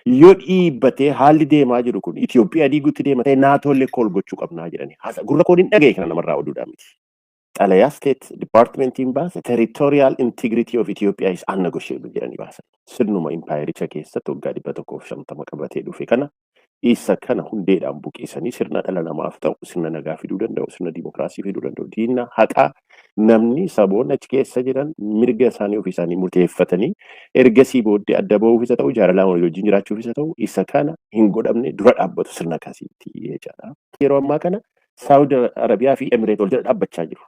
Yoo dhiibbatee haalli deemaa jiru kun Itoophiyaa diiguutti deema ta'e NATO illee call gochuu qabnaa jedhani. Haasa gurra koon hin dhagaye kana namarraa oduudhaa miti. Xalayaa State Departmentiin baase "Territorial integrity of Ethiopia is unnegotiable" jedhanii baasan. Sirnuma impaayericha keessatti waggaa 150 qabatee dhufe kana, isa kana hundeedhaan buqqisanii sirna dhala namaaf ta'u, sirna nagaa fiduu danda'u, sirna dimokiraasii fiduu danda'u, diina haqaa, namni saboonni achi keessa jiran mirga isaanii ofii isaanii murteeffatanii ergasii booddee adda ba'uuf isa ta'u, jaalalaan walii wajjin jiraachuuf isa ta'u, isa kana hin godhamne dura dhaabbatu sirna akkasiitti jechaadha. Yeroo ammaa kana Saawud Arabiyaa fi Emireet wal jala dhaabbachaa jiru.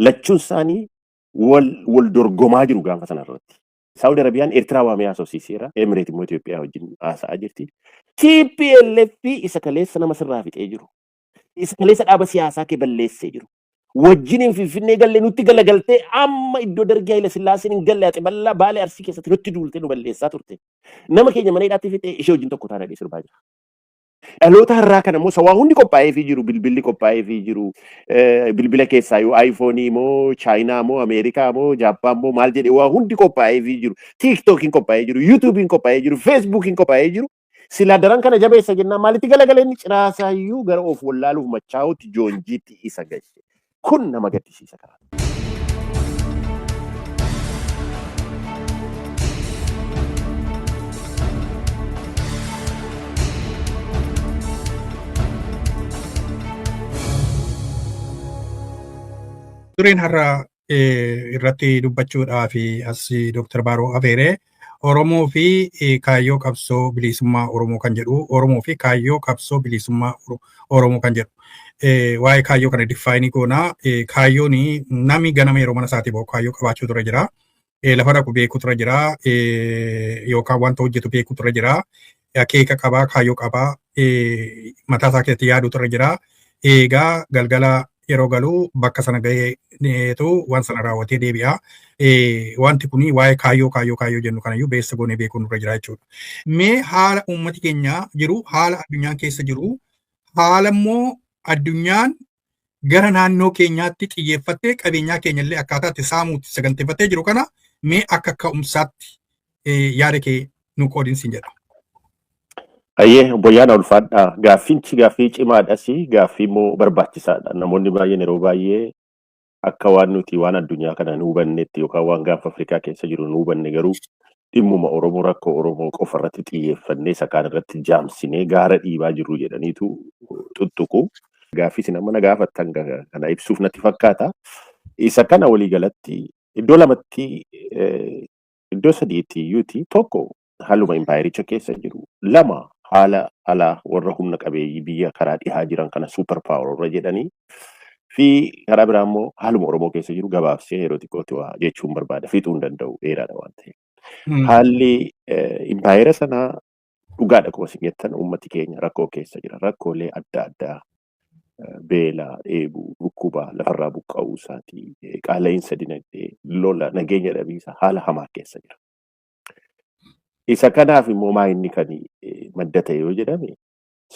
Lachuun isaanii wal dorgomaa jiru gaafa sana irratti. Saawud Arabiyaan Eertiraa waamee haasofsiiseera. Emireet immoo Itoophiyaa wajjin haasa'aa jirti. TPLF isa kaleessa nama sirraa fixee jiru. Isa kaleessa dhaaba siyaasaa kee balleessee jiru. Wajjiniin Finfinnee galle nutti galagaltee amma iddoo Dargii Haayila Sillaaseen hin galle ati bal'aa Baalee Arsii keessatti nutti duultee nu balleessaa turte. Nama keenya mana hidhaatti fixee ishee wajjin tokko taanee sirbaa jira. Dhaloota har'aa kana immoo sawaa hundi qophaa'eefii jiru, bilbilli qophaa'eefii jiru, bilbila keessaa yoo iPhone moo Chaayinaa moo Ameerikaa moo Jaappaan moo maal jedhee waa hundi qophaa'eefii jiru. TikTokiin qophaa'ee jiru, YouTubeiin qophaa'ee jiru, Facebookiin qophaa'ee jiru. Silaa daran kana jabeessa jennaan maalitti galagalee inni ciraasayyuu gara of wallaaluuf machaa'utti joonjiitti isa gashe. Kun nama gaddisiisa karaa. Dureen har'a irratti dubbachuudhaaf as Dr. Baaroo afeeree Oromoo fi kaayyoo qabsoo bilisummaa Oromoo kan jedhu, Oromoo fi kaayyoo qabsoo bilisummaa Oromoo kan jedhu. Waa'ee kaayyoo kana define goonaa. Kaayyoon namni ganama yeroo mana isaatii bahu kaayyoo qabaachuu ture jira. Lafa dhaqu beekuu ture jira. Yookaan wanta hojjetu beekuu ture jira. Akeeka qabaa, kaayyoo qabaa, mataa isaa keessatti yaaduu ture jira. Eegaa galgala yeroo galu bakka sana gaheetu waan sana raawwatee deebi'a. Wanti kun waa'ee kaayyoo kaayyoo kaayyoo jennu kanayyuu beessa goonee beekuun nurra jira jechuudha. Mee haala uummati keenya jiru, haala addunyaan keessa jiru, haala immoo addunyaan gara naannoo keenyaatti xiyyeeffattee qabeenyaa keenya illee akkaataa itti saamuutti saganteeffattee jiru kana mee akka ka'umsaatti yaada kee nu qoodinsi jedha. Ayyee, obbo Ayyaana, ulfaadhaa. Gaaffiinchi gaaffii cimaadhas, gaaffii immoo barbaachisaadha. Namoonni baay'een yeroo baay'ee akka waan nuti waan addunyaa kana nu hubannetti yookaan waan gaanfa Afrikaa keessa jiru nu hubanne, garuu dhimmuma Oromoo, rakkoo Oromoo qofa irratti xiyyeeffannee isa kaan irratti jaamsinee gaara dhiibaa jirru jedhaniitu tuttuqu. Gaaffii isin amma na gaafattan kana ibsuuf natti fakkaata. Isa kana waliigalatti iddoo lamatti, iddoo sadiitti iyyuuti. Tokko, haaluma impaayericha keessa jiru. Lama, haala alaa warra humna qabeeyyii biyya karaa dhihaa jiran kana super power warra jedhanii fi karaa biraa immoo haaluma Oromoo keessa jiru gabaabsee yeroo xiqqootti waa jechuun barbaada. Fixuu hin danda'u, dheeraadha waan ta'eef. Haalli impaayera sanaa dhugaadha, akkuma isin jettan uummati keenya rakkoo keessa jira. Rakkoolee adda addaa, beela, dheebuu, dhukkuba, lafarraa buqqa'uu isaatii, qaala'insa dinagdee, lola, nageenya dhabiinsa, haala hamaa keessa jira. Isa kanaaf immoo maa inni kan madda ta'e yoo jedhame,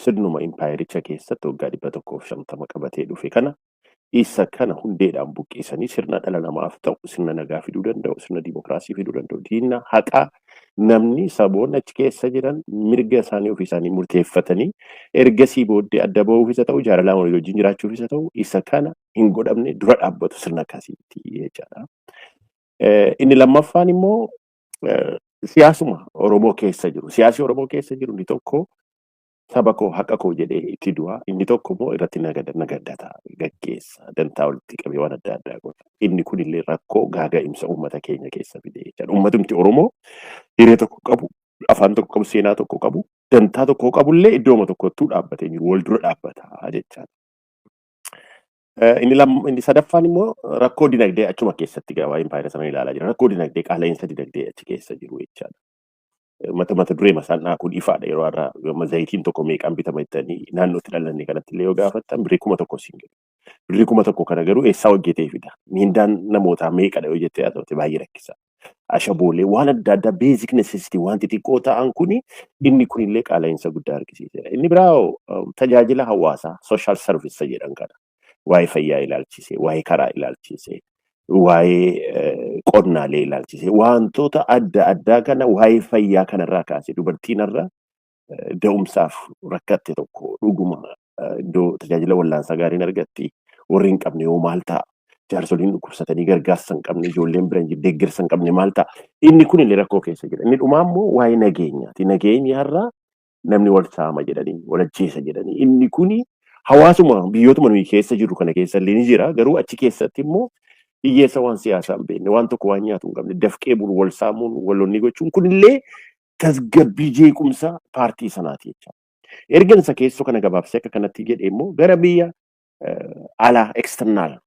sirnuma impaayericha keessatti waggaa 150 qabatee dhufe kana, isa kana hundeedhaan buqqisanii sirna dhala namaaf ta'u, sirna nagaa fiduu danda'u, sirna dimokiraasii fiduu danda'u, diina haqaa, namni saboonni achi keessa jiran mirga isaanii ofii isaanii murteeffatanii ergasii booddee adda ba'uuf isa ta'u, jaalalaan walii wajjin jiraachuuf isa ta'u, isa kana hin godhamne dura dhaabbatu sirna akkasiitti jechaadha. Inni lammaffaan immoo siyaasuma Oromoo keessa jiru. Siyaasi Oromoo keessa jiru inni tokko saba koo, haqa koo jedhee itti du'a. Inni tokko immoo irratti nagaddata, gaggeessa, dantaa walitti qabee waan adda addaa godha. Inni kunillee rakkoo gaaga'imsa uummata keenya keessa fide jechaadha. Uummatumti Oromoo hiree tokko qabu, afaan tokko qabu, seenaa tokko qabu, dantaa tokko qabullee iddooma tokkottuu dhaabbatee jiru, wal dura dhaabbata jechaadha. Inni sadaffaan immoo rakkoo dinagdee achuma keessatti gabaa impaayera sana ilaalaa jira. Rakkoo dinagdee, qaala'insa dinagdee achi keessa jiru jechaadha. Mata duree masaan kun ifaadha. Yeroo har'aa yooma zayitiin tokko meeqaan bitama jettanii naannootti dhalanne kanatti illee yoo gaafattan birrii 1000 siin jedhu. Birrii 1000 kana garuu eessaa hojjetee fida? Miindaan namootaa meeqadha yoo jettee haasofte baay'ee rakkisa. Ashaboolee waan adda addaa, basic necessity waan xixiqqoo ta'an kuni, inni kunillee qaala'insa guddaa argisiiseera. Inni biraa tajaajila hawaasaa, social service jedhan kana. Waa'ee fayyaa ilaalchisee, waa'ee karaa ilaalchisee, Waa'ee qonnaalee ilaalchisee, wantoota adda addaa kana, waa'ee fayyaa kanarraa kaasee, dubartiin irra da'umsaaf rakkatte tokko dhuguma iddoo tajaajila wallaansaa gaariin argatti? Warri hin qabne yoo maal ta'a? Jaarsoliin dhukkubsatanii gargaarsa hin qabne, ijoolleen bira hin deeggarsa hin qabne maal ta'a? Inni kun illee rakkoo keessa jira. Inni dhumaa immoo waa'ee nageenyaati. Nageenyi har'a namni wal saama jedhanii, wal ajjeesa jedhanii, inni kuni hawaasuma biyyootuma nuyi keessa jirru kana keessa illee ni jira. Garuu achi keessatti immoo hiyyeessa waan siyaasaa hin beekne, waan tokko waan nyaatu hin qabne, dafqee bulu wal saamuun, wal onni gochuun kunillee tasgabbii jeequmsa paartii sanaati jecha. Erga isa keessoo kana gabaabsee akka kanatti jedhee immoo, gara biyya alaa, external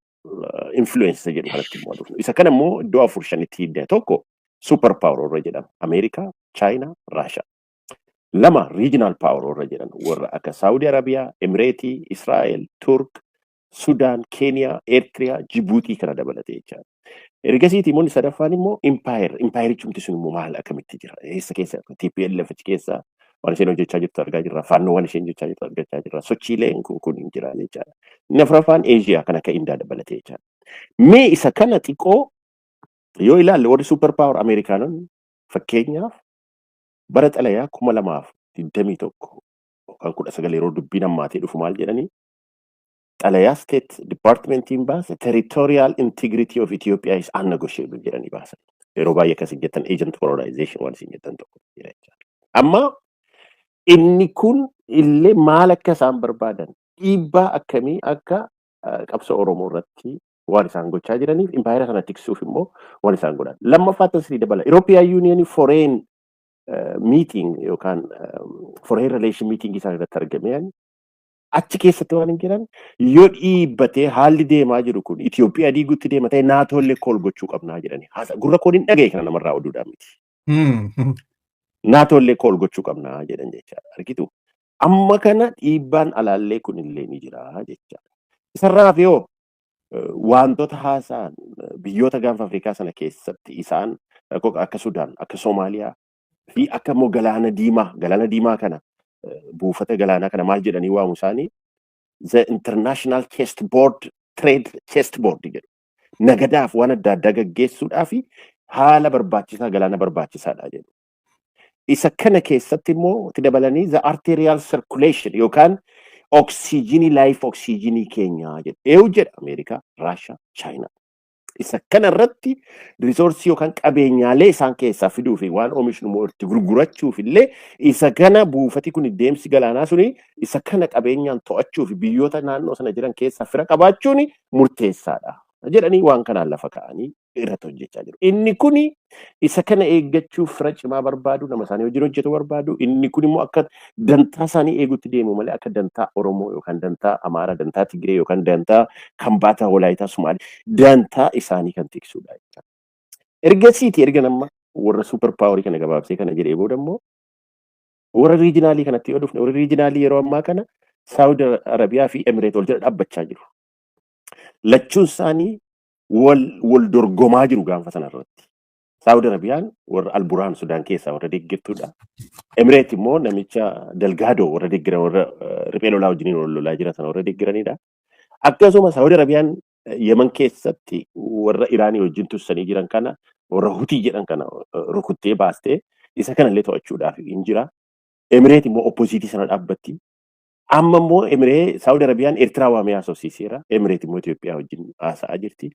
influence jedhu kanatti immoo dhufnu. Isa kana immoo iddoo afur shanitti hidda. Tokko, super power warra jedhamu: Ameerikaa, Chaayinaa, Raashaa. Lama, regional power warra jedhan, warra akka Saawudi Arabiyaa, Emireetii, Israa'el, Turk, Sudaan, Keeniyaa, Eertiriyaa, Jibuutii kana dabalatee jechaadha. Ergasiiti immoo sadaffaan immoo empire. Empirechumti sun immoo maal, akkamitti jira? Eessa keessa? TPLF achi keessa waan isheen hojjechaa jirtu argaa jirra. Faannoo waan isheen hojjechaa jirtu argachaa jirra. Sochiileen kun hin jira jechaadha. Inni afuraffaan Eeshiyaa kan akka Indaa dabalatee jechaadha. Mee isa kana xiqqoo yoo ilaalle, warri super power Ameerikaanonni fakkeenyaaf bara xalayaa 2021 yookaan 19 yeroo dubbiin hammaatee dhufu maal jedhanii xalayaa State Departmentiin baase, "Territorial integrity of Ethiopia is unnegotiable" jedhanii baasan. Yeroo baay'ee akkas jettan, agent colonization waan isin jettan tokko jira jechaadha. Amma inni kun illee maal akka isaan barbaadan, dhiibbaa akkamii akka qabsoo Oromoo irratti waan isaan gochaa jiraniif, impaayera sana tiksuuf immoo waan isaan godhan. Lammaffaa sirrii dabala. European Union foreign meeting yookaan foreign relation meeting isaan irratti argame, achi keessatti waan hin jiran, yoo dhiibbatee haalli deemaa jiru kun Itoophiyaa diiguutti deema ta'e, naatoo illee call gochuu qabnaa jedhani. Gurra koon hin dhagaye, kana namarraa oduudhaan miti. Naatoo illee call gochuu qabnaa jedhan jechaadha. Argitu? Amma kana dhiibbaan alaallee kun illee ni jira jechaadha. Isarraaf yoo wantoota haasa'an, biyyoota Gaanfa Afrikaa sana keessatti isaan akka Sudaan, akka Soomaaliyaa fi akka immoo Galaana Diimaa kana, buufata galaanaa kana maal jedhanii waamu isaanii? The International Chessboard, Trade Chessboard jedhu. Nagadaaf waan adda addaa gaggeessuudhaaf haala barbaachisaa, galaana barbaachisaadha jedhu. Isa kana keessatti immoo itti dabalanii the arterial circulation yookaan oksijiinii, life oksijiinii keenyaa jedhu. Eewu jedha? Ameerikaa, Raashaa, Chaayinaa. Isa kana irratti resource yookaan qabeenyaalee isaan keessaa fiduu fi waan oomishnu immoo itti gurgurachuuf illee, isa kana buufati kun, deemsi galaanaa suni, isa kana qabeenyaan to'achuu fi biyyoota naannoo sana jiran keessaa fira qabaachuun murteessaadha jedhanii waan kanaan lafa ka'anii irratti hojjechaa jiru. Inni kuni isa kana eeggachuuf fira cimaa barbaadu, nama isaanii wajjin hojjetu barbaadu. Inni kun immoo akka dantaa isaanii eegutti deemu malee akka dantaa Oromoo yookaan dantaa Amaaraa, dantaa Tigree yookaan dantaa Kambaataa, Walaayitaa, Sumaalee, dantaa isaanii kan tiksudha. Ergasiiti, erga nama warra super powerii kana gabaabsee kana jedhee booda immoo warra regionalii kanatti yoo dhufne, warra regionalii yeroo ammaa kana Saawud Arabiyaa fi Emireet wal jala dhaabbachaa jiru. Lachuun isaanii wal dorgomaa jiru gaanfa sana irratti. Saawud Arabiyaan warra Alburaan Sudaan keessaa warra deeggartuudha. Emireet immoo namicha Dalgaadoo warra deeggaran, warra riphee lolaa wajjiniin wal lolaa jiran sana warra deeggaranidha. Akkasuma Saawud Arabiyaan Yemen keessatti warra Iraanii wajjin tursanii jiran kana, warra Hutii jedhan kana rukuttee baastee isa kanallee to'achuudhaaf hin jira. Emireet immoo opposite sana dhaabbatti. Amma immoo Emiree Saawud Arabiyaan Eertiraa waamee haasofsiiseera. Emireet immoo Itoophiyaa wajjin haasa'aa jirti.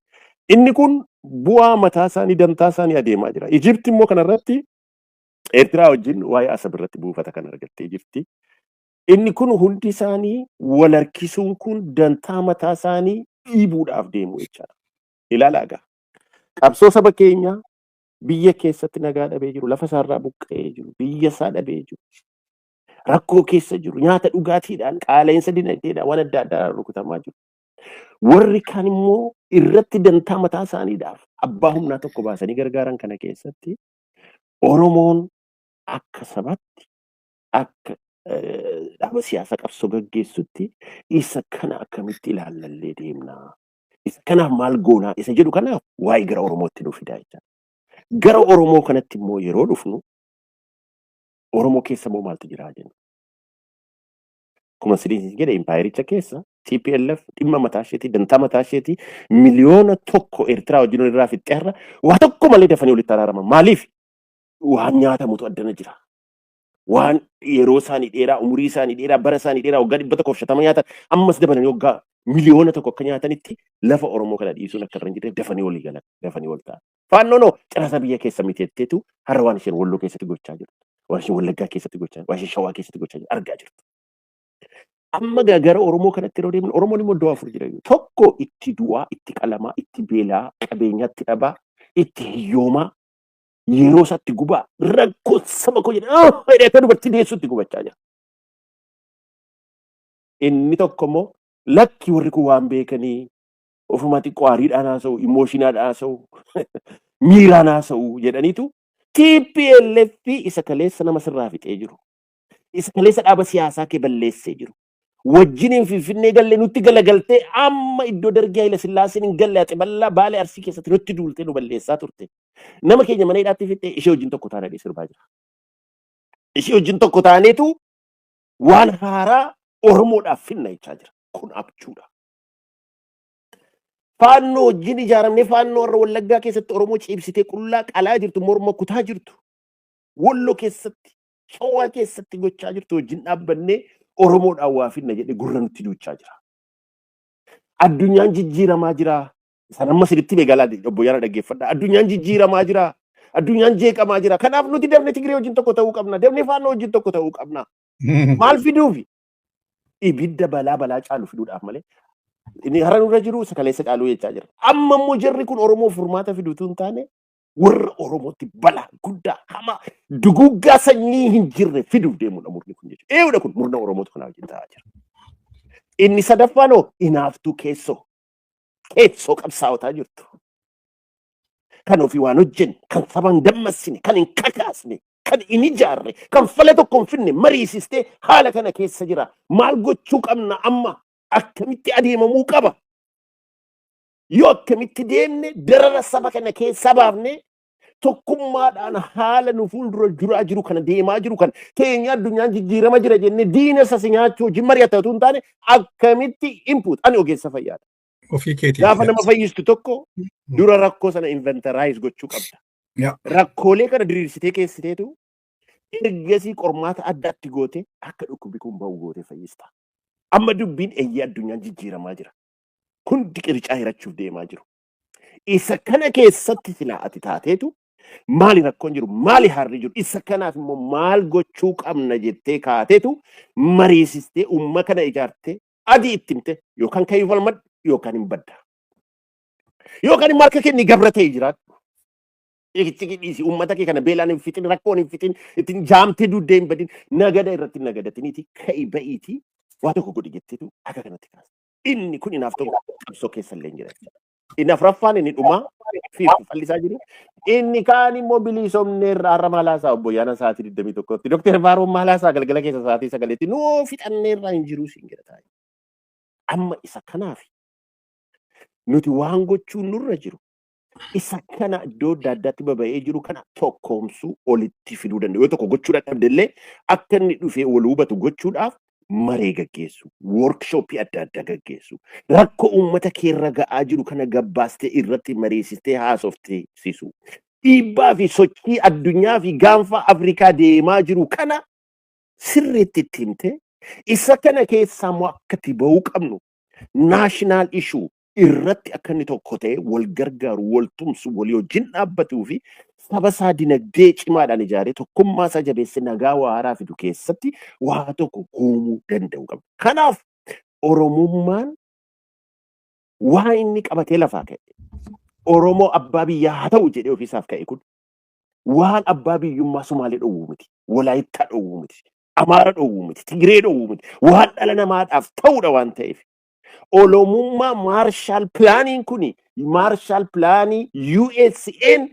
Inni kun bu'aa mataa isaanii, dantaa isaanii adeemaa jira. Ijipti immoo kanarratti Eertiraa wajjin waa'ee Asab irratti buufata kan argattee jirti. Inni kun hundi isaanii wal harkisuun kun dantaa mataa isaanii dhiibuudhaaf deemu jechaadha. Ilaalaa egaa. Qabsoo saba keenyaa biyya keessatti nagaa dhabee jiru, lafa isaarraa buqqa'ee jiru, biyya isaa dhabee jiru, rakkoo keessa jiru, nyaata dhugaatiidhaan, qaala'insa dinagdeedhaan, waan adda addaa rukutamaa jiru. Warri kaan immoo irratti dantaa mataa isaaniidhaaf abbaa humnaa tokko baasanii gargaaran kana keessatti Oromoon akka sabatti, akka dhaaba siyaasaa qabsoo gaggeessutti isa kana akkamitti ilaallallee deemnaa? Isa kanaaf maal goonaa? Isa jedhu kanaaf waa'ee gara Oromootti nu fidaa jechaadha. Gara Oromoo kanatti immoo yeroo dhufnu, Oromoo keessa immoo maaltu jiraa jenna? Akkuma siriin jedhe, impaayericha keessa TPLF dhimma mataa isheetii, dantaa mataa isheetii, 1 miliyoona Eertiraa wajjin walirraa fixxee har'a waa tokko malee dafanii walitti araaraman. Maaliif? Waan nyaatamutu addana jira. Waan yeroo isaanii dheeraa, umurii isaanii dheeraa, bara isaanii dheeraa, waggaa 150 nyaatan, ammas dabalanii waggaa 1 miliyoona akka nyaatanitti lafa Oromoo kana dhiisuun akka irra hin jirre dafanii walii galan, dafanii wal ta'an. Faannoonoo cirasa biyya keessa miti jetteetu har'a waan isheen Walloo keessatti gochaa jirtu, waan isheen Wallaggaa keessatti gochaa jirtu, waan isheen Shawaa keessatti gochaa jirtu argaa jirtu. Amma gara Oromoo kanatti yeroo deemnu, Oromoon immoo iddoo afur jira. Tokko itti du'aa, itti qalamaa, itti beelaa, qabeenyaatti dhabaa, itti hiyyoomaa, yeroo isaatti gubaa, rakkoo saba koo jedhee jedhee akka dubartii deessutti gubachaa jira. Inni tokko immoo, lakki, warri kun waan beekanii ofuma xiqqoo aariidhaan haasa'u, emotionaadhaan haasa'u, miiraan haasa'u jedhaniitu TPLF isa kaleessa nama sirraa fixee jiru, isa kaleessa dhaaba siyaasaa kee balleessee jiru, wajjiniin Finfinnee galle nutti galagaltee, amma iddoo Dargii Haayila Sillaaseen hin galle Axiballaa Baalee Arsii keessatti nutti duultee nu balleessaa turte. Nama keenya mana hidhaatti fixxee ishee wajjin tokko taanee sirbaa jira. Ishee wajjin tokko taaneetu waan haaraa Oromoodhaaf finna jechaa jira. Kun abjuudha. Faannoo wajjin ijaaramnee, faannoo warra Wallaggaa keessatti Oromoo ciibsitee qullaa qalaa jirtu, morma kutaa jirtu, Walloo keessatti, Shawaa keessatti gochaa jirtu wajjin dhaabbannee Oromoodhaan waa finna jedhee gurra nutti duuchaa jira. Addunyaan jijjiiramaa jira. Isaan amma sirriitti beekalaa, obbo Yaana, dhaggeeffadha. Addunyaan jijjiiramaa jira. Addunyaan jeeqamaa jira. Kanaaf nuti dafne Tigree wajjin tokko ta'uu qabna. Dafne Faannoo wajjin tokko ta'uu qabna. Maal fiduufi? Ibidda balaa balaa caalu fiduudhaaf malee. Inni hara nurra jiru isa kaleessa caaluu jechaa jira. Amma immoo jarri kun Oromoo furmaata fiduutu hin taane, warra Oromootti balaa guddaa hamaa duguggaa sanyii hin jirre fiduuf deemudha murni kun jechuudha. Eewudha, kun murna Oromootu kanaa wajjin ta'aa jira. Inni sadaffaan hoo inaaftuu keessoo keessoo qabsaa'otaa jirtu. Kan ofii waan hojjenne, kan saba hin dammassine, kan hin kakaasne, kan hin ijaarre, kan fala tokko hin finne mariisistee, haala kana keessa jira. Maal gochuu qabna amma? Akkamitti adeemamuu qaba? Yoo akkamitti deemne darara saba kana keessa baafne, tokkummaadhaan haala nu fuuldura jiraa jiru kana deemaa jiru kana keenya, addunyaan jijjiirama jira jennee diina sasi nyaachuu hojii mari'ata otoo hin taane, akkamitti input? Ani ogeessa fayyaadha. Ofii keetii. Gaafa nama fayyistu tokko dura rakkoo sana inventorize gochuu qabda. Rakkoolee kana diriirsitee keessiteetu ergasii qormaata addaatti goote akka dhukkubbi kun ba'u gootee fayyista. Amma dubbiin eeyyee addunyaan jijjiiramaa jira. Hundi qircaa hirachuuf deemaa jiru. Isa kana keessatti silaa ati taateetu, maali rakkoon jiru, maali harri jiru, isa kanaaf immoo maal gochuu qabna jettee kaateetu mariisistee, umma kana ijaartee, adii itti himte, yookaan kayyuu falmadhu yookaan hin badda. Yookaan immoo harka kenni gabra ta'e jiraadhu. Itti dhiisi, uummata kee kana beelaan hin fixin, rakkoon hin fixin, ittiin jaamtee duddee hin badin, nagada irratti hin nagadatiniiti, ka'i ba'iitii waa tokko godhi jetteetu akka kanatti kaasa. Inni kun inaaf tokko qabsoo keessa illee hin jira. Inni afuraffaan, inni dhumaa fi fallisaa jiru. Inni kaan immoo biliisomneerra har'a maalaasaa obbo Yaana sa'aatii 21tti. Dooktar Baaroon maalaasaa galgala keessa sa'aatii 9tti nuu fixanneerra hin jiru siin jedha taa'e. Amma isa kanaaf nuti waan gochuun nurra jiru, isa kana iddoo adda addaatti baba'ee jiru kana tokkoomsuu, olitti fiduu danda'u. Yoo tokko gochuu dadhabde illee, akka inni dhufee wal hubatu gochuudhaaf maree gaggeessu, workshopii adda addaa gaggeessu, rakkoo uummata keerra ga'aa jiru kana gabbaastee irratti mariisistee haasofsiisu. Dhiibbaa fi sochii addunyaa fi gaanfa Afrikaa deemaa jiru kana sirriitti itti himte, isa kana keessaa immoo akka itti bahuu qabnu national issue irratti akka inni tokko ta'e wal gargaaru, wal tumsu, walii wajjin dhaabbatuu fi saba isaa dinagdee cimaadhaan ijaaree, tokkummaa isaa jabeessee, nagaa waaraa fidu keessatti waa tokko uumuu danda'u qaba. Kanaaf Oromummaan waa inni qabatee lafaa ka'e, Oromoo abbaa biyyaa haa ta'u jedhee ofiisaaf ka'e kun, waan abbaa biyyummaa Sumaalee dhowwuu miti, Walaayittaa dhowwuu miti, Amaara dhowwuu miti, Tigiree dhowwuu miti, waan dhala namaadhaaf ta'uudha waan ta'eef. Oromummaa Marshall Planiin kuni Marshall Planii USA'n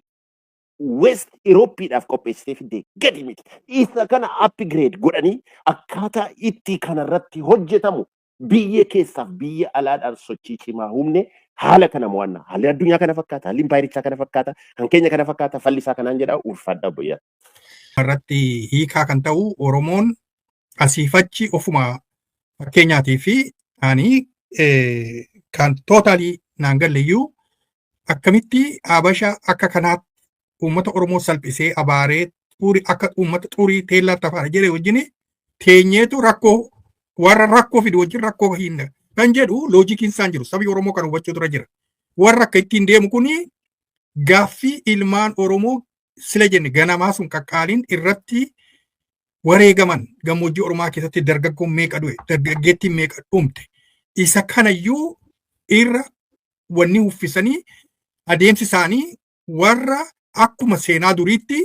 West Europeedhaaf qopheessitee fidee gadi miti. Isa kana upgrade godhanii akkaataa itti kanarratti hojjetamu biyya keessaaf biyya alaadhaan sochii cimaa humne haala kana mo'annaa. Haalli addunyaa kana fakkaata, haalli impaayirichaa kana fakkaata, kan keenya kana fakkaata, fallisaa kanaan jedha, ulfaadha obboyyaa. Irratti hiikaa kan ta'u, Oromoon asiifachi ofuma fakkeenyaatii fi ani Kan totally naan galleyyuu akkamitti Habasha akka kanaatti uummata Oromoo salphisee abaaree xurii akka uummata xurii teellaa tafaadha jedhee wajjin teenyeetu rakkoo warra rakkoo fidu wajjin rakkoo hinna kan jedhu logiciin isaan jiru sabi Oromoo kan hubachuu dura jira. Warra akka ittiin deemu kuni gaaffii ilmaan Oromoo sila jenne ganamaa sun qaqqaaliin irratti wareegaman, gammoojjii Oromaa keessatti dargaggoon meeqa du'e, dargaggeettiin meeqa dhumte, isa kanayyuu irra wanni uffisanii adeemsi isaanii warra akkuma seenaa duriitti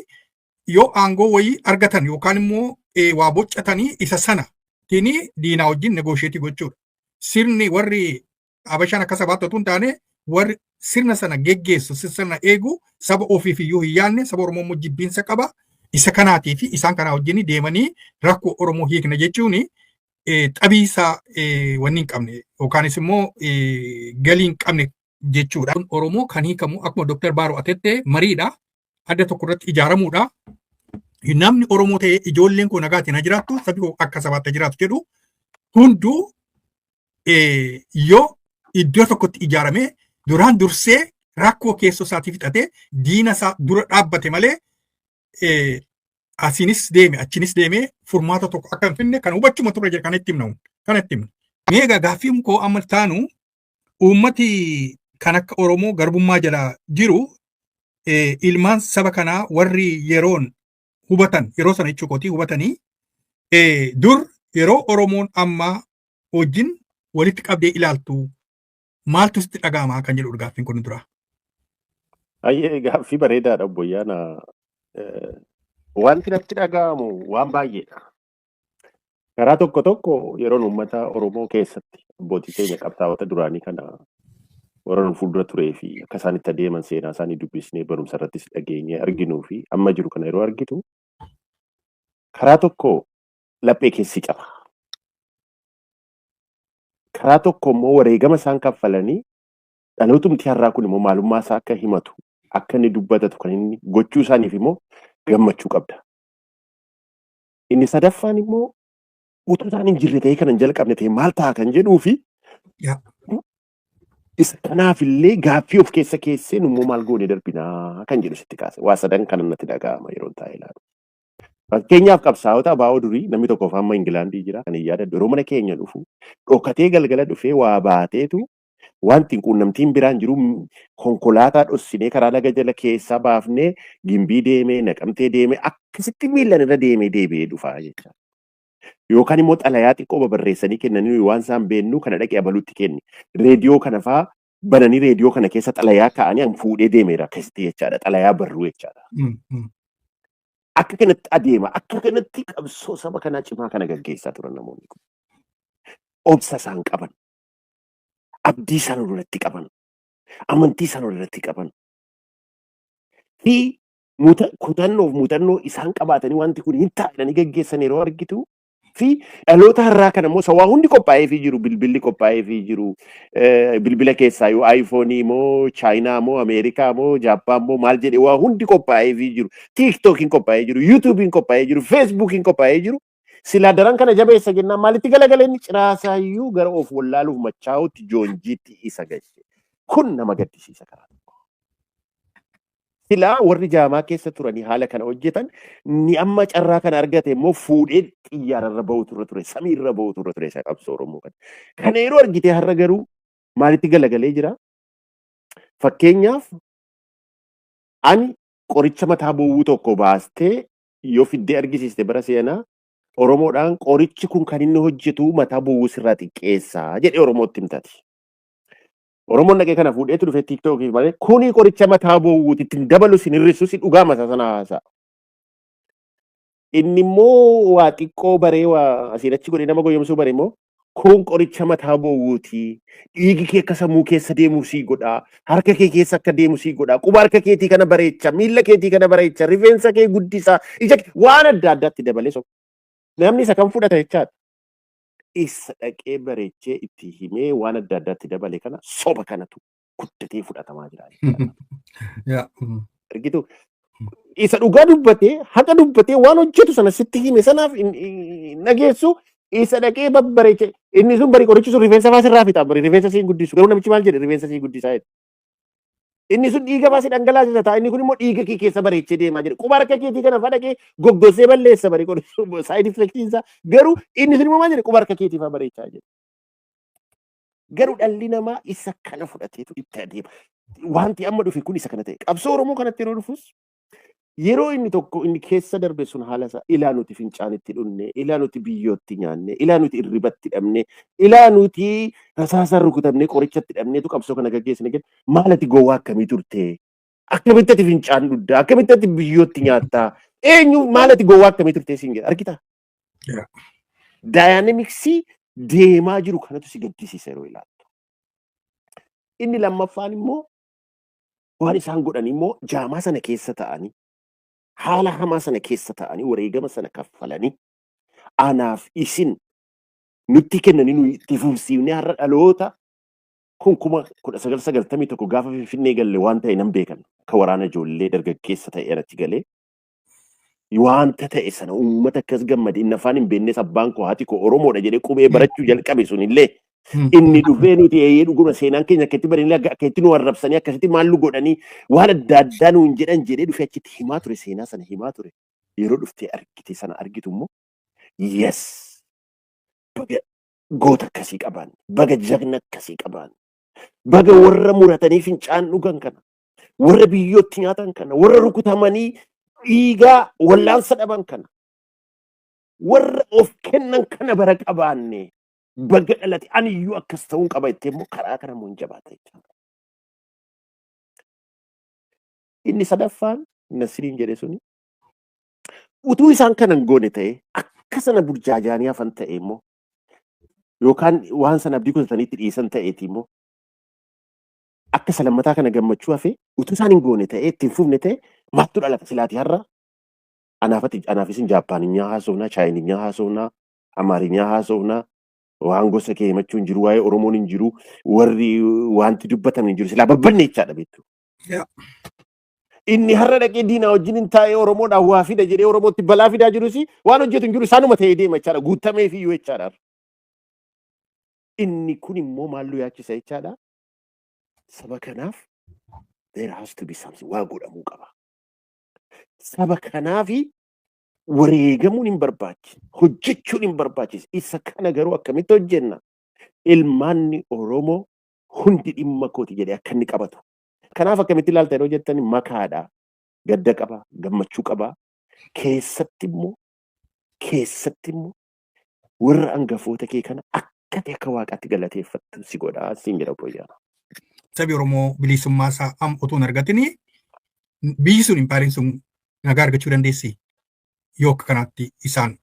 yoo aangoo wayii argatan yookaan immoo waa boccatanii isa sana tini diinaa wajjin negotiate gochuudha. Sirni warri Habashaan akka sabaatti otoo hin taane, warri sirna sana geggeessu, sirna eegu, saba ofiif iyyuu hin yaadne, saba Oromoo immoo jibbiinsa qaba. Isa kanaatii fi isaan kanaa wajjin deemanii rakkoo Oromoo hiikna jechuun xabiisaa wanni hin qabne yookaanis immoo galii hin qabne jechuudha. Oromoo kan hiikamu akkuma Dr. Baaroo Atette mariidha. Adda tokko irratti ijaaramuudha. Namni Oromoo ta'ee ijoolleen koo nagaatiin haa jiraattu, sabi koo akka sabaatti haa jiraatu jedhu hunduu yoo iddoo tokkotti ijaaramee duraan dursee rakkoo keessoo isaatii fixatee diina isaa dura dhaabbate malee, asiinis deeme achinis deeme furmaata tokko akka hin finne kan hubachuma turre jira, kan itti himna kan itti himna. Meegaa gaaffiin koo amma taanu, uummati kan akka Oromoo garbummaa jala jiru, ilmaan saba kanaa warri yeroon hubatan, yeroo sana jechuu kootii, hubatanii dur yeroo Oromoon ammaa wajjin walitti qabdee ilaaltu maaltu sitti dhaga'ama kan jedhu gaaffiin kun dura. Ayyee, gaaffii bareedaadha, obbo Ayyaana. Wanti natti dhaga'amu waan baay'eedha. Karaa tokko tokko yeroon uummata Oromoo keessatti abbootii keenya qabsaa'ota duraanii kana warra nu fuuldura turee fi akka isaan itti adeeman seenaa isaanii dubbisnee barumsa irrattis dhageenyee arginuu fi amma jiru kana yeroo argitu, karaa tokko laphee keessi caba. Karaa tokko immoo wareegama isaan kaffalanii dhalootumti har'aa kun immoo maalummaa isaa akka himatu, akka inni dubbatatu kan inni gochuu isaaniif immoo gammachuu qabda. Inni sadaffaan immoo utuu isaan hin jirre ta'ee kan hin jalqabne ta'e maal ta'a kan jedhuu fi isa kanaaf illee gaaffii of keessa keessee immoo maal goone darbinaa kan jedhu sitti kaase. Waa sadan kana natti dhaga'ama yeroo taa'ee ilaalu. Fakkeenyaaf, qabsaa'ota ABO durii namni tokko amma Ingilaandii jira kan hin yaadadhu, yeroo mana keenya dhufu dhokatee galgala dhufee waa baateetu, wanti quunnamtiin biraan jiru, konkolaataa dhossinee karaa laga jala keessaa baafnee Gimbii deemee, Naqamtee deemee, akkasitti miillan irra deemee deebi'ee dhufaa jecha. Yookaan immoo xalayaa xiqqoo babarreessanii kennanii, waan isaan beennu kana dhaqee abaluutti kenni. Reediyoo kana faa bananii reediyoo kana keessa xalayaa kaa'anii an fuudhee deemeera akkasitti jechaadha. Xalayaa barruu jechaadha. Akka kanatti adeema. Akka kanatti qabsoo saba kanaa cimaa kana gaggeessaa turan namoonni kun. Obsa isaan qaban. Abdii isaan walirratti qaban. Amantii isaan walirratti qaban. Fi kutannoo fi muuxannoo isaan qabaatanii wanti kun hin taa'anii gaggeessan yeroo argitu fi dhaloota har'aa kana immoo sawaa hundi qophaa'eefii jiru, bilbilli qophaa'eefii jiru, bilbila keessaa yoo aayifoonii moo Chaayinaa moo Ameerikaa moo Jaappaan moo maal jedhe, waa hundi qophaa'eefii jiru, Tiiktookiin qophaa'ee jiru, Yuutuubiin qophaa'ee jiru, Feesbuukiin qophaa'ee jiru, silaa daran kana jabeessa jennaan maalitti galagalee inni ciraasayyuu gara of wallaaluuf machaa'utti joonjiitti isa galche. Kun nama gaddisiisa karaa tokko. Silaa warri jaamaa keessa turanii haala kana hojjetan, ni amma carraa kana argate immoo fuudhee xiyyaararra bahutu irra ture, samiirra bahutu irra ture isa qabsoo Oromoo kana. Kana yeroo argite har'a garuu maalitti galagalee jira? Fakkeenyaaf, ani qoricha mataa bowwuu tokko baastee yoo fiddee argisiiste bara seenaa Oromoodhaan, qorichi kun kan inni hojjetu mataa bowwuu sirraa xiqqeessaa jedhee Oromootti himtati. Oromoon dhaqee kana fuudheetu dhufee Tiiktookii malee kuni qoricha mataa bowwuuti, ittiin dabalu sin hir'isu, si dhugaa mataa sana haasa'a. Inni immoo waa xiqqoo baree waa asiin achi godhee nama goyyomsuu bare immoo kun qoricha mataa bowwuuti. Dhiigi kee akka sammuu keessa deemu sii godha. Harka kee keessa akka deemu sii godha. Quba harka keetii kana bareecha. Miilla keetii kana bareecha. Rifeensa kee guddisa. Ija waan adda addaatti dabalee soba. Namni isa kan fudhata jechaadha. Isa dhaqee bareechee itti himee waan adda addaatti dabale kana soba kanatu guddatee fudhatamaa jira jechaadha. Argitu, isa dhugaa dubbatee, haqa dubbatee, waan hojjetu sana sitti hime sanaaf hin dhageessu. Isa dhaqee babbareeche inni sun bari qorichi sun rifeensa faa sirraa fixa, bari rifeensa siin guddisu. Garuu namichi maal jedhe? Rifeensa sii guddisaa jedhe. Inni sun dhiiga faa si dhangalaasisa ta'a, inni kun immoo dhiiga kee keessa bareechee deemaa jedhe. Quba harka keetii kana faa dhaqee goggosee balleessa bari qorichi side effectiin isaa. Garuu inni sun immoo maal jedhe? Quba harka keetii faa bareechaa jedhe. Garuu dhalli namaa isa kana fudhateetu itti adeema. Wanti amma dhufe kun isa kana ta'e. Qabsoo Oromoo kanatti yeroo dhufus, yeroo inni tokko inni keessa darbe sun haala isaa, ilaa nuti fincaanitti dhunne, ilaa nuti biyyootti nyaanne, ilaa nuti irribatti dhabne, ilaa nuti rasaasaan rukutamne, qorichatti dhabneetu qabsoo kana gaggeessine jedhe. Maal, ati gowwaa akkamii turte? Akkamitti ati fincaan dhugdaa? Akkamitti ati biyyootti nyaattaa? Eenyu, maal, ati gowwaa akkamii turte siin jedha, argitaa? Dynamicsii deemaa jiru kanatu si gaddisiisa yeroo ilaaltu. Inni lammaffaan immoo waan isaan godhan immoo, jaamaa sana keessa ta'anii, haala hamaa sana keessa ta'anii, wareegama sana kaffalanii anaaf isin nutti kennanii, nu itti fufsiifnee har'a dhaloota kun 1991 gaafa Finfinnee galle waan ta'e nan beekan. Akka waraana ijoollee dargaggeessa ta'e irratti galee wanta ta'e sana, uummata akkas gammade, inni afaan hin beeknes abbaan koo haati koo Oromoodha jedhee qubee barachuu jalqabe sunillee, inni dhufee nuti eeyyee dhuguma seenaan keenya akkatti baranii, akkatti nu arrabsanii, akkasitti maal nu godhanii, waan adda addaa nuun jedhan jedhee dhufee achitti himaa ture, seenaa sana himaa ture. Yeroo dhuftee argite sana argitu immoo, yes, baga goota akkasii qaban, baga jagna akkasii qaban, baga warra muratanii fincaan dhugan kana, warra biyyootti nyaatan kana, warra rukutamanii dhiigaa wallaansa dhaban kana, warra of kennan kana bara qabaanne, baga dhalate, aniyyuu akkas ta'uun qaba jettee immoo karaa kana immoo hin jabaata jechuudha. Inni sadaffaan Nasiriin jedhe suni, utuu isaan kana hin goone ta'e, akka sana burjaajaanii hafan ta'e immoo, yookaan waan sana abdii kutataniitti dhiisan ta'eeti immoo, akka isa lammataa kana gammachuu hafe utuu isaan hin goone ta'e, ittiin fufne ta'e, maaltu dhalata silaatii? Har'a anaafati anaaf isin Jaappaninyaa haasofnaa, Chaayininyaa haasofnaa, Amaarinyaa haasofnaa, waan gosa kee himachuu hin jiru, waa'ee Oromoon hin jiru, warri wanti dubbatan hin jiru, silaa babbanne jechaadha, beektu. Inni har'a dhaqee diinaa wajjin hin taa'ee Oromoodhaan waa fida jedhee Oromootti balaa fidaa jirus, waan hojjetu hin jiru, isaanuma ta'ee deema jechaadha, guutamee fi iyyuu jechaadha. Inni kun immoo maal nu yaachisa jechaadha? Saba kanaaf there has to be something, waa godhamuu qaba. Saba kanaafi wareegamuun hin barbaachisu. Hojjechuun hin barbaachisu. Isa kana garuu akkamitti hojjenna? Ilmaanni Oromoo hundi dhimma kooti jedhee akka inni qabatu. Kanaaf akkamitti ilaalta yeroo jettan, makaadha. Gadda qaba, gammachuu qaba. Keessatti immoo warra hangafoota kee kana akka ta'e akka waaqaatti galateeffattu si godhaa siin jedha Boyyaana. Sabi Oromoo bilisummaa isaa am utuu hin argatini biyyi sun, impaayeriin sun nagaa argachuu dandeessi? Yoo akka kanaatti isaan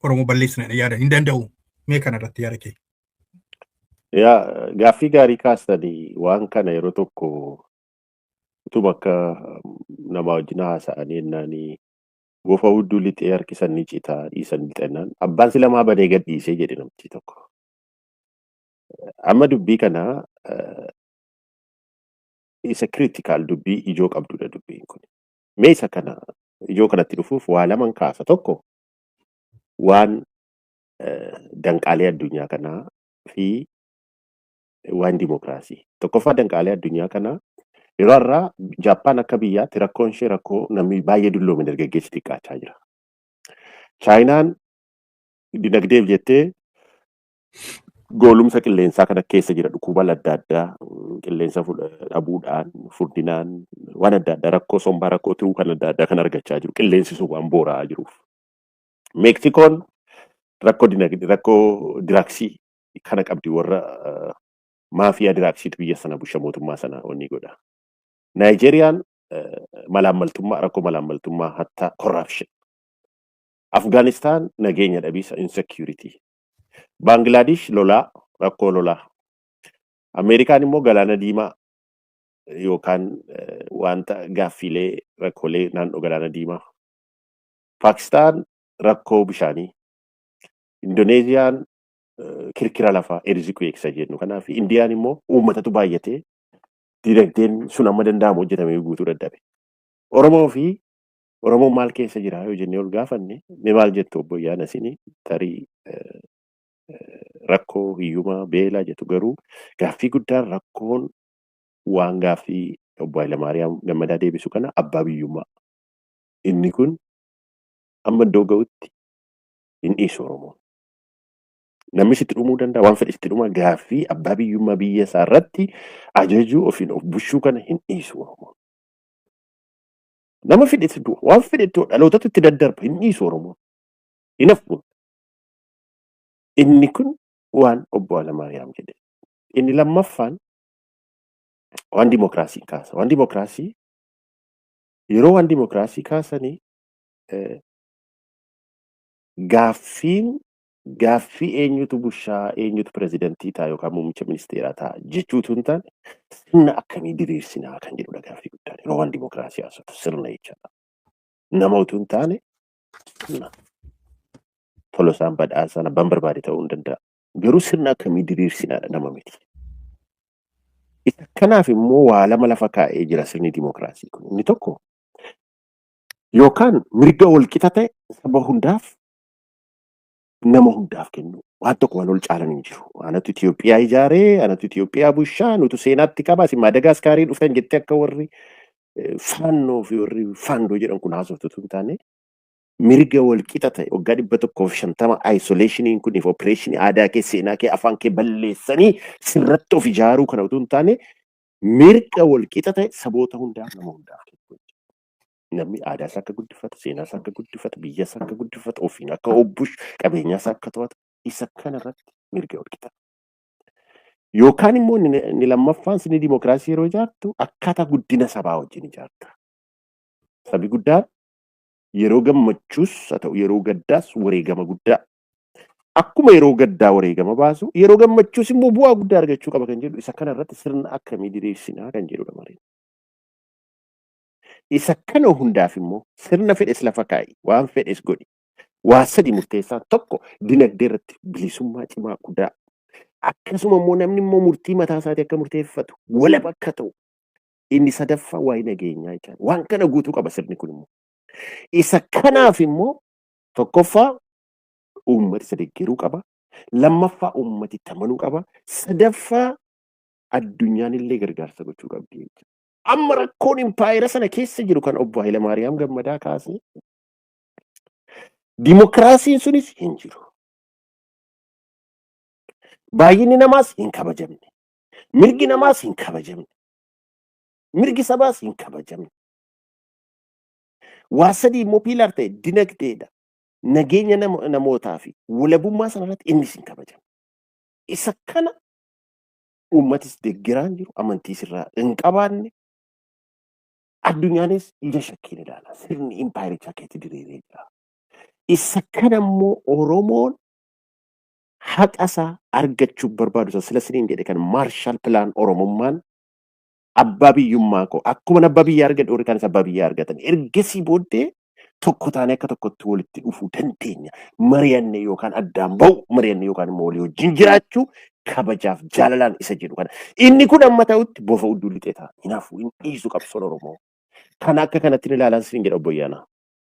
Oromoo balleessan yaadan hin danda'u. Mee kana irratti yaada kee. Yaa, gaaffii gaarii kaastanii. Waan kana yeroo tokko utuma akka nama wajjin haasa'anii ennaanii, gofa hudduu lixee harkisan ni citaa, dhiisan lixennaan abbaan si lamaa badee gad dhiisee jedhe namtichi tokko. Amma dubbii kana isa critical, dubbii ijoo qabdudha dubbiin kun. Mee isa kana ijoo kanatti dhufuuf waa laman kaasa. Tokko waan danqaalee addunyaa kanaa fi waan dimokiraasii. Tokkoffaa, danqaalee addunyaa kanaa, yeroo har'aa Jaappaan akka biyyaatti rakkoon ishee rakkoo namni baay'ee dulloome, dargaggeessi xiqqaachaa jira. Chaayinaan dinagdeef jettee goolumsa qilleensaa kana keessa jira, dhukkuba adda addaa, qilleensa dhabuudhaan, furdinaan, waan adda addaa, rakkoo sombaa, rakkoo tiruu kan adda addaa kan argachaa jiru, qilleensi sun waan boora'aa jiruuf. Meeksikoon rakkoo dinagdee, rakkoo drugsii kana qabdi, warra maafiyaa drugsiitu biyya sana busha, mootummaa sana wanni godha. Naayijeeriyaan malaammaltummaa, rakkoo malaammaltummaa, hatta corruption. Afgaanistaan nageenya dhabiisa, insecurity. Baangilaadesh lolaa, rakkoo lolaa. Ameerikaan immoo galaana diimaa yookaan wanta gaaffiilee rakkoolee naannoo galaana diimaa. Paakistaan rakkoo bishaanii. Indoneeziyaan kirkira lafaa, earthquake jennu. Kanaaf Indiyaan immoo uummatatu baay'atee dinagdeen sun amma danda'amu hojjetamee guutuu dadhabe. Oromoo fi Oromoon maal keessa jira yoo jennee ol gaafanne, mee maal jettu, obbo Iyyaana, isinii tarii? Rakkoo hiyyummaa beelaa jettu, garuu gaaffii guddaan rakkoon waan gaaffii obbo Hayilamaariyaam Gammadaa deebisu kana abbaa biyyummaa. Inni kun amma iddoo ga'utti hin dhiisu Oromoon. Namni sitti dhumuu danda'a, waan fedhe sitti dhuma, gaaffii abbaa biyyummaa biyya isaa irratti ajajuu, ofiin of bushuu kana hin dhiisu Oromoon. Nama fedhe itti du'a, waan fedhe itti dhalootatu itti daddarba, hin dhiisu Oromoon. Hin hafu. Inni kun waan obbo Hayilamaariyaam jedhe. Inni lammaffaan waan dimokiraasii kaasa. Waan dimokiraasii yeroo waan dimokiraasii kaasanii gaaffiin gaaffii eenyutu bushaa, eenyutu pirezidantii ta'a yookaan muummicha ministeeraa ta'a jechuutu hin taane, sirna akkamii diriirsinaa kan jedhudha gaaffii guddaan. Yeroo waan dimokiraasii haasoftu sirna jechaadha. Nama utuu hin taane sirna. Tolosaan, Badhaasaan, abbaan barbaade ta'uu hin danda'a. Garuu sirna akkamii diriirsinaadha, nama miti. Isa kanaaf immoo waa lama lafa kaa'ee jira sirni dimokiraasii kun. Inni tokko yookaan mirga walqixa ta'e saba hundaaf, nama hundaaf kennu. Waan tokko waan ol caalan hin jiru. Anatu Itoophiyaa ijaaree, anatu Itoophiyaa bushaa, nutu seenaatti qaba, isin Maadagaaskaarii dhuftan jettee akka warri faannoo fi warri faandoo jedhan kun haasoftu hin taane, mirga walqixa ta'e waggaa 150 isolationiin kuniif oppressionii aadaa kee, seenaa kee, afaan kee balleessanii sirratti of ijaaruu kana utuu hin taane, mirga walqixa ta'e saboota hundaaf, nama hundaaf kennu. Namni aadaa isaa akka guddifatu, seenaa isaa akka guddifatu, biyya isaa akka guddifatu, ofiin akka obbushu, qabeenya isaa akka to'atu, isa kanarratti mirga walqixa. Yookaan immoo inni lammaffaan sirni dimokiraasii yeroo ijaartu akkaataa guddina sabaa wajjin ijaarta. Sabi guddaan yeroo gammachuus haa ta'u yeroo gaddaas wareegama guddaa. Akkuma yeroo gaddaa wareegama baasu, yeroo gammachuus immoo bu'aa guddaa argachuu qaba kan jedhu, isa kanarratti sirna akkamii diriirsinaa kan jedhudha mariin. Isa kana hundaaf immoo sirna fedhes lafa kaa'i, waan fedhes godhi. Waa sadi murteessaa: tokko dinagdee irratti bilisummaa cimaa guddaa. Akkasuma immoo namni immoo murtii mataa isaatii akka murteeffatu, walaba akka ta'u. Inni sadaffaa waa'ee nageenyaa jechaadha. Waan kana guutuu qaba sirni kun immoo. Isa kanaaf immoo tokkoffaa uummati isa deeggaruu qaba. Lammaffaa uummati itti amanuu qaba. Sadaffaa addunyaan illee gargaarsa gochuu qabdi jechuudha. Amma rakkoon impaayera sana keessa jiru kan obbo Hayilamaariyaam Gammadaa kaasee, dimokiraasiin sunis hin jiru. Baay'inni namaas hin kabajamne. Mirgi namaas hin kabajamne. Mirgi sabaas hin kabajamne. Waa sadii immoo pillar ta'e, dinagdeedha. Nageenya namootaa fi walabummaa sanarratti innis hin kabajamne. Isa kana uummatis deeggaraan jiru, amantiis irraa hin qabaanne, addunyaanis ija shakkiin ilaala. Sirni impaayerichaa keetti diriiree jira. Isa kana immoo Oromoon haqa isaa argachuuf barbaadu isa sila siniin jedhe kan Marshall Plan, Oromummaan abbaa biyyummaa koo akkuma abbaa biyyaa argadhe warri kaanis abbaa biyyaa argatan, ergasii booddee tokko taanee akka tokkotti walitti dhufuu dandeenya, mari'anne yookaan addaan ba'u, mari'anne yookaan immoo walii wajjin jiraachuu kabajaaf jaalalaan isa jedhu kana. Inni kun amma ta'utti bofa udduu lixee ta'a. Hinaafuu hin dhiisu qabsoon Oromoo. Kana akka kanatti ilaalaan siniin jedha obbo Ayyaanaa.